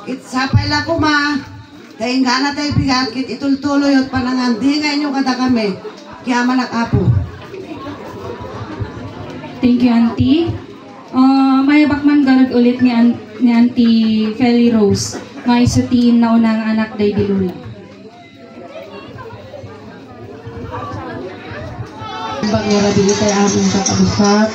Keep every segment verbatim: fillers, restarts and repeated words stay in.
Ket sapay la koma, ta inggana tay bigat ket itultuloyyo ti panangandingayo kadakami. Agyamanak, Apo. Thank you, Auntie. Ah, mayabak man garud ulit ni An-, ni Auntie Feli Rose. Nga isu ti naunang anak daydi Lola. Naimbag nga rabii tay amin kakabsat.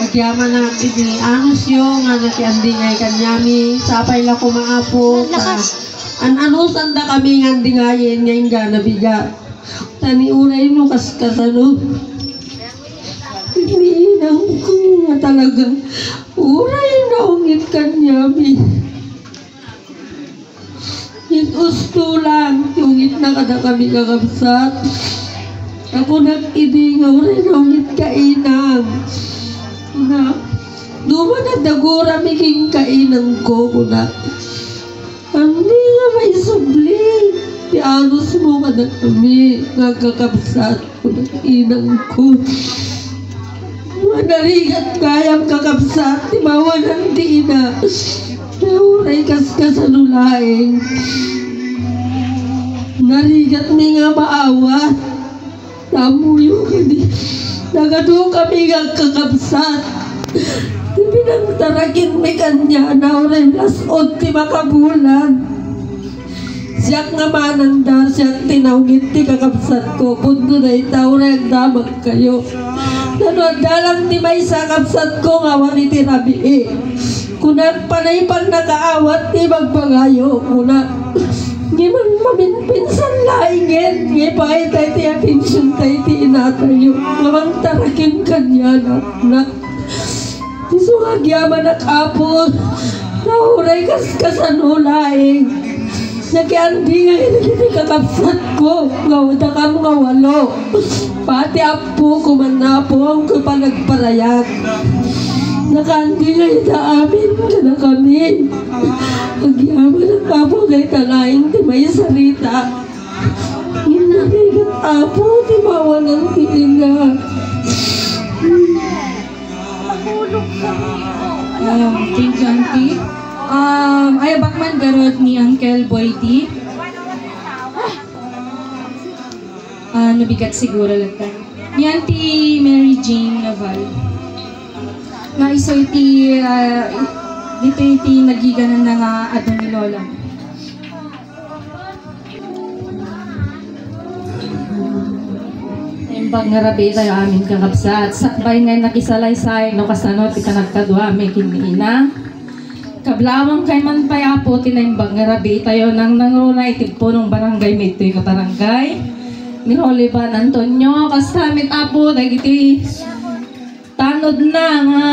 Agyamanak iti anusyo nga nakiandingay kaniami. Sapay la koma, Apo, ta an-anusandakami nga andingayen nga inggana bigat. Ta ni uray no kaskasano, ni inangko nga talaga, uray naungit kaniami. Ket usto lang ti ungitna kadakami, kakabsat. Ta kunak idi nga uray naungitka, inang. Kunak, no manadagurami kenka, inangko, kunak. Ania nga maisubli ti anusmo kadakami nga agkakabsat. Inangko. Narigat gayam, kakabsat, ti mawanan ti ina. Uray kaskasano laeng. Narigatmi nga maawat. Ammoyo kadi. Nagadukami nga agkakabsat. Ti pinangtarakenmi kaniana uray las-ud ti makabulan. Siak nga mananda, siak ti naungit ti kakabsatko. Pudno dayta, uray agdamagkayo. Nano adda lang ti maysa a kabsatko nga awan iti rabii. Kunak, panay pannakaawat ti bagbagayo. Kunak, ngem maminpinsan laengen nga ipakita ti atensionta iti inatayo. Nga mangtaraken kaniana. Nak, Isu nga agyamanak, Apo, ta uray kaskasano laeng. Nakiandi nga iti kakabsatko, nga dakam nga walo. Pati appo, kuman Apo, ang panagparayag. Nakaandi nga ita amin, kadakami. Agyamanak, Apo, dayta laeng ti maisarita. Narigat, Apo, ti mawanan ti ina. Um, thank you, Auntie. Um, ayabak man garud ni Uncle Boy D. Ah, nabigat siguro latta. Ni Auntie Mary Jane Naval. Nga isu iti, ah, dito iti nagiganan na nga adu ni Lola. Naimbag nga rabii tayo amin, kakabsat. Sakbay nga nakisalaysay no kasano ti panagkaduami ken ni ina. Kablawang kay man pay, Apo, ti naimbag nga rabii tayo nang nangruna iti punong barangay, mittoy nga barangay ni Olivan Antonio. Kasta met, Apo, dagiti tanodna nga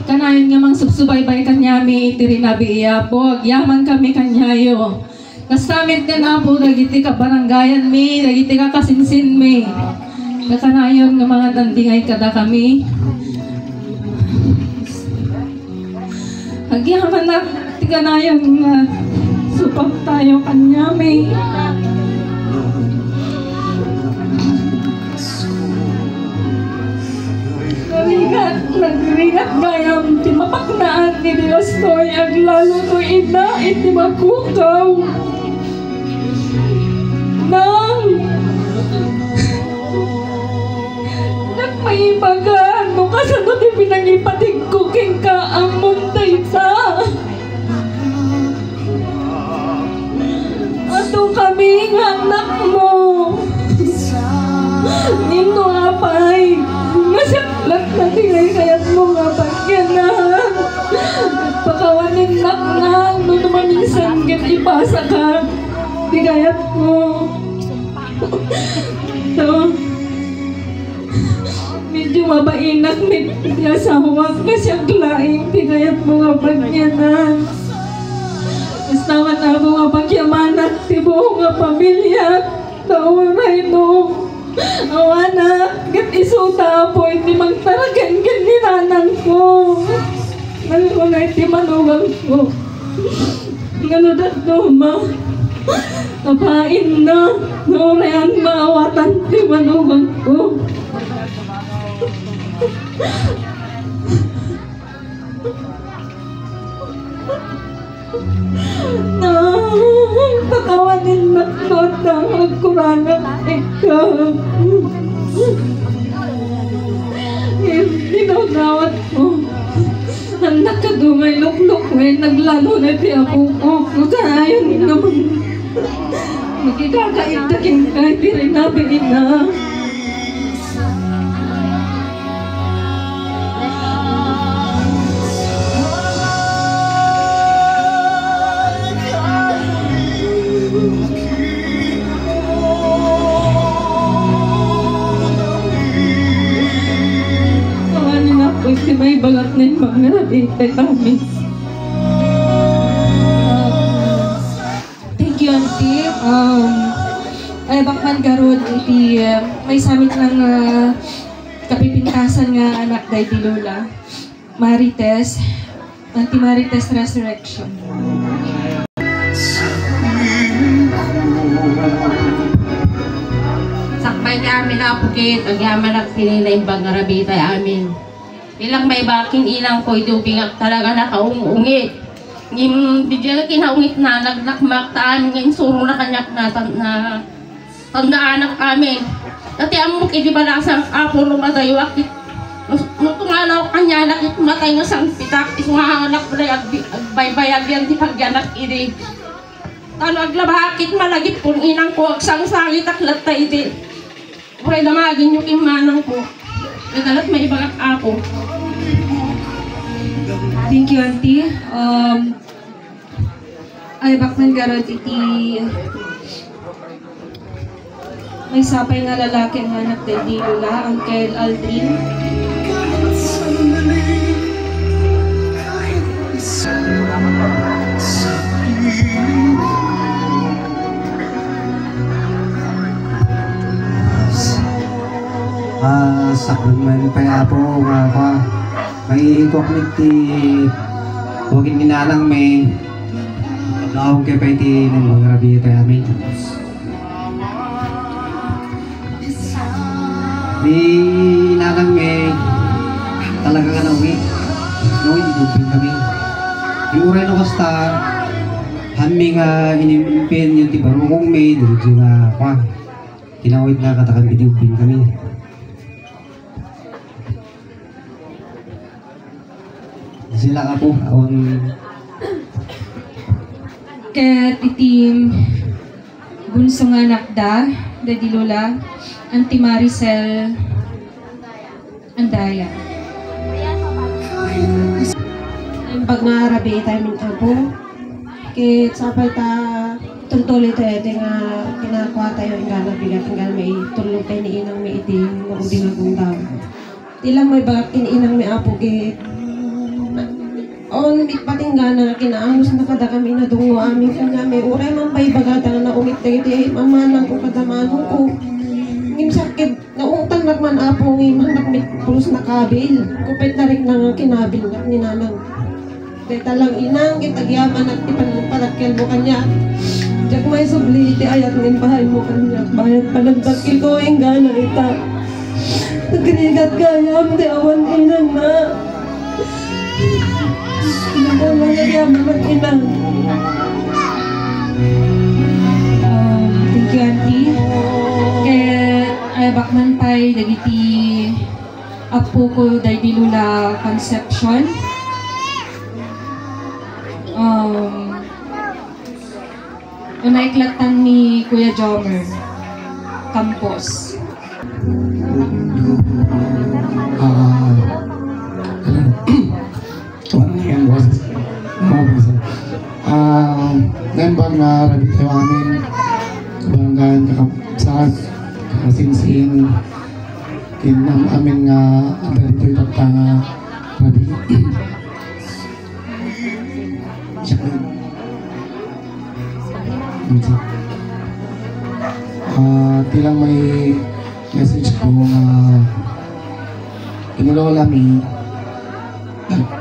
kanayon nga mangsubsubaybay kaniami iti rinabii, Apo. Agyamankami kaniayo. Kasta met ken, Apo, dagiti kabarangayanmi, dagiti kakasinsinmi. Nga kanayon nga mangandingay kadakami. Agyamanak ti kanayon nga suportayo kaniami. Narigat, nagrigat gayam ti mapaknaan ni Dios toy aglalo no ina iti makukaw. Nang, nagmaibaga no kasano ti pinangipatigko kenka ammon dayta. Adu kami nga annakmo. Ngem no apay, nga siak latta ti kaykayatmo nga pagyanan, pakawanen nakna no, no maminsan ket ipasaka ti kayatmo. No? Medyo mabainak met ti asawak nga siak laeng ti kayatmo nga pagyanan. Kasta man, Apo, nga pagyamanak ti buok nga pamiliak, ta uray no awanak, ket isuta, Apo, iti mangtaraken ken ni nanangko. Nalunay ti manugangko. Ngano dadduma? Apainna, no uray maawatan ti manugangko. Nang, pakawanen met ko ta agkuranak ika. Ngem, dinawdawat ko. Annak kadumay luklok, ngem naglalo na ti apok. Masarayan naman. Makikakaita kenka, ti rinabi ina. Awan nga po, si may balat na yung mga nabitay kami. Thank you, Auntie. Um, ay, bakman garud iti, uh, may summit ng, uh, kapipintasan nga anak day di Lola. Marites, Auntie Marites Resurrection. Sakbay ti amin, Apo Kit, agyamanak ti naimbag nga rabitay amin. Ilang may bakin ilang ko, iti ubingak talaga nakaung-ungit. Ngem, di diay kinaungit na, nagdakmak, ta amin nga insurona kaniak na, na, Tandaanak amin. Ta ti ammok idi balasang Apo no madayuak ket no, no tumalaw kaniana ket matay nga sangpitak, isu nga anak balay agbi-, agbaybayag yan ti pagyanak idi. Ta no aglabaak ket malagipon inangko, agsangsangitak latta idi. Uray damagenyo ken manangko. Nagalat maibagak Apo. Thank you, Auntie. Um, Ay, bakman garud iti may sapay nga lalaki nga anak daydi Lola, Uncle Aldrin. Ah, sakbay man pay, Apo, nga, kwa, Maiikuak met ti wagen ni nanangmi. Laeng ket pay ti naimbag nga rabitay amin. Ni nanangmi, talaga nga naungit. Naungit, idubbing kami. Di uray no kasta, hanmi nga inimpin yun ti barukongmi, dito nga, kwa, kinawid na katakan, idubbing kami. Sila nga po, awan. Ket iti bunso nga anakda, daydi Lola, Auntie Maricel Andaya. Naimbag nga rabitay amin, Apo. Ket sapay ta tultuloy tayo iti nga kinakuatayo, inggana bigat, inggana maitulnog tayo ni inangmi iti nga ubing a gundaway. Ti lang maibagak ken inangmi, Apo, ket awan met pati inggana nga kinaanusna kadakami, nadungngoamin kaniami. Uray man pay ibagada nga naungit dagiti mamanangko kada manongko. Ngem sakit, naungtannak man, Apo, ngem hannak met pulos nakabil. Kupet na rikna nga kinabilnak ni nanang. Dayta lang, inang, ket agyamanak ti panangparakkelmo kaniak. Diak maisubli iti ayat nga impaaymo kaniak. Bayat panagdakkelko, inggana ita. Nagrigat gayam ti awan inangna. Inang, agyamanak, inang. Um, thank you, Auntie. Ket, ay, bakman pay, dagiti Apoko daydi Lola Concepcion. Um, unay klatan ni Kuya Jomer Campos. Ah, ano yan, boss? Ah, boss. Ah, naimbag nga rabitayo amin, kabarangay, kakabsat, kakasinsin, Ken am-amin nga adda ditoy tatta nga rabii. Ah, ti lang may message ko nga ken ni Lola mi, nag-,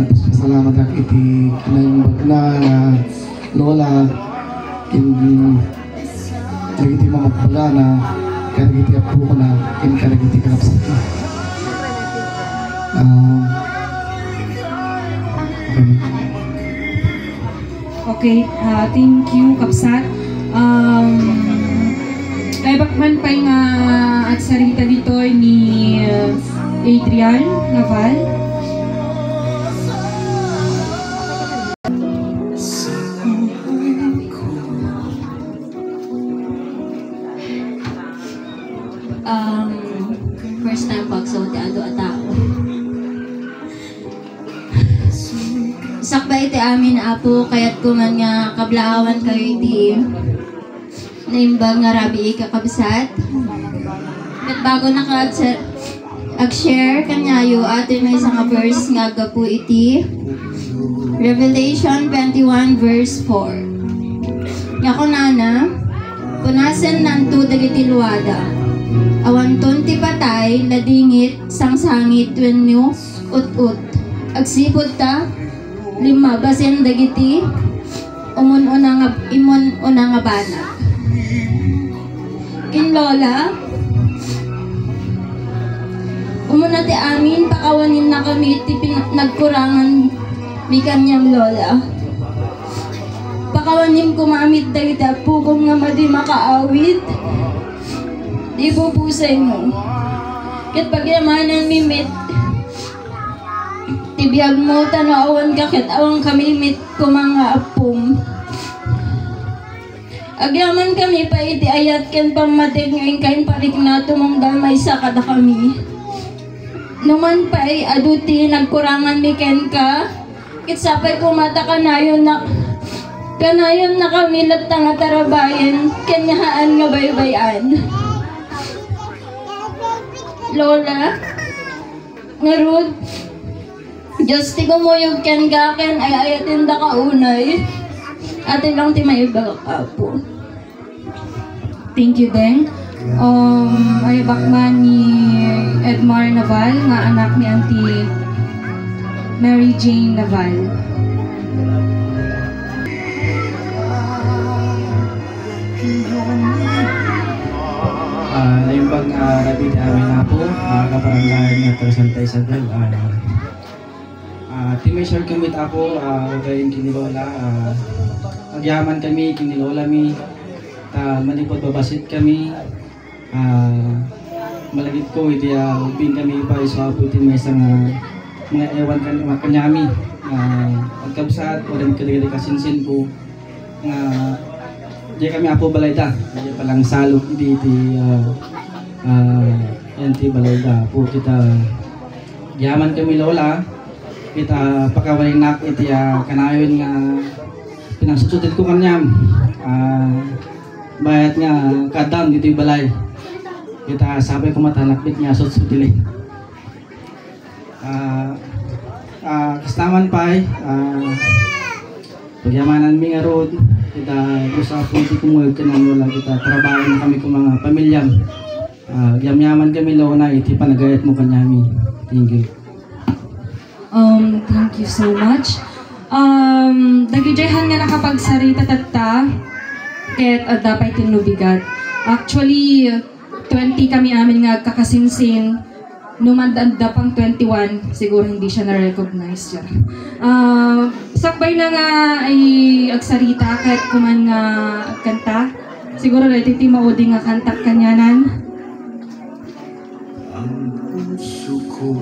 nagpasalamat ak iti kinaimbag na nga Lola, ken dagiti mamagbagana, kadagiti apokona, ken kadagiti kakabsatna. Ah, amen. Okay, ah, thank you, kabsat. Um, naibakman pay nga agsarita ditoy ni, uh, Adrian Naval. Um, first time pagsaw ti adu a tao. Sakbay iti amin, Apo, kayatko man nga kablaawan kayo iti naimbag nga rabii, kakabsat. Ket bago naka-, ag-share kaniayo, atoy maysa nga verse nga aggapu iti Revelation twenty-one verse four. Nga kunana, "Punasennanto dagiti luada. Awanton ti patay, ladingit, sangsangit, wenno ut-ot. Agsipud ta limmabasin dagiti umun-una nga, imun-una nga banag." Ken Lola, umuna ti amin, pakawanennakami iti pin-, nagkurangan mi kaniam, Lola. Pakawanem koma met dagiti appokom nga madi makaawid. Di pupusaymo. Ket pagyamananmi met ti biagmo, ta no awanka ket awankami met koma nga appom. Agyamankami pay iti ayat ken pammatik nga inka imparikna tumunggal maysa kadakami. Numan pay adu ti nagkuranganmi kenka, ket sapay koma ta kanayon nak-, kanayonnakami latta nga tarabayen ken yahaan nga baybay-an. Lola, ngarud, Dios ti gumuyog kenka ken ay-ayatendaka unay. Atoy lang ti maibagak, Apo. Thank you, Deng. Um, ay bakman ni Edmar Naval, nga anak ni Auntie Mary Jane Naval. Ah, naimbag nga rabii ti amin, Apo, ah, kaparangayan nga taga Santa Isabel. Ah, ah, ti maisar kami, Apo, ah, agayen ken ni Lola, ah, agyamankami ken ni Lola mi, ta manipud babassit kami, ah, malagipko iti, ah, ubbing kami pay isu, Apo, iti maysa nga, nga awan kan-, kaniami, ah, agkabsat, wen kadagiti kasinsinko, nga diay kami, Apo, balayda, diay palangsalog idi iti, ah, ah, yan ti balayda, Apo, ket agyamankami, Lola, ket pakawanenak iti, ah, kanayon nga pinangsutsutitko kaniam, ah, bayat nga kaaddaam ditoy balay, ket sapay koma ta nakbit nga sutsutili. Ah, ah, kasta man pay, ah, pagyamananmi ngarud, ket Dios, Apo, ti kumuyog ken ni Lola, ket trabahoennakami koma nga pamilia. Ah, agyamankami, Lola, iti panagayatmo kaniami. Thank you. Um, thank you so much. Um, dagiti han nga nakapagsarita tatta, ket adda pay ti nabigat. Actually, twenty kami amin nga agkakasinsin. No man adda pang twenty-one, siguro hindi siya na-recognize siya. Ah, sakbay na nga ay agsarita, ket kuman nga agkanta. Siguro daytoy ti maudi nga kantak kanianan. Ang puso ko